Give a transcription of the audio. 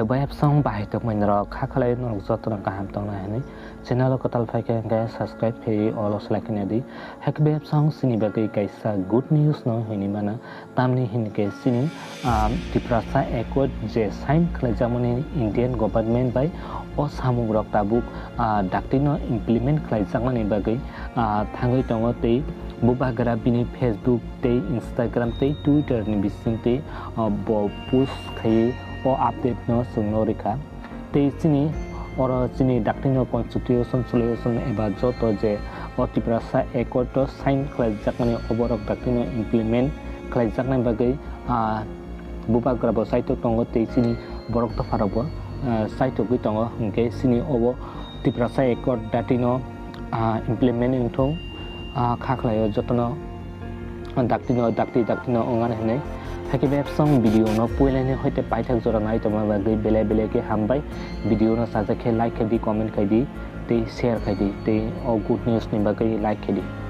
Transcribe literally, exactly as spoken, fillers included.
Bayapsong bahai tongmani rok, kha khlai norok jotono kaham tongna hwnwi channel o kwtal phai khe hwnkhe subscribe khe olo selai khe di. Hakhe bayapsong chini bagwi kaisa good news no hwnwi mano, tamni hinkhe chini, ah, Tiprasa Accord je sign khlaijakmani Indian government bai, o samung rok tabuk, ah, daktino implement khlaijakmani bagwi, ah, thangwi tongo tei bubagra bini Facebook tei Instagram tei Twitter ni bisingtwi, ah, bo post khaiwi o update no chwngno rikha. Tei chini oro chini daktino constitution solution eba joto je o Tiprasa Accord o sign khlaijakmani oborok daktino implement khlaijaknai bagwi, ah, bubagra bo saitok tongo tei chini borok dopharok bo, ah, saitokgwi tongo, hinkhe chini obo Tiprasa Accord daktino, ah, implement wngthung, ah, kha khlaio jotono daktino, dakti daktino wngnani hwnwi. Hakhe bayapsong video no puilani hoite paithak jora nai tongma bagwi belai belai khe hambai. Video no sajak khe like khai di, comment khai di, tei share khai di, tei o good news ni bagwi like khai di.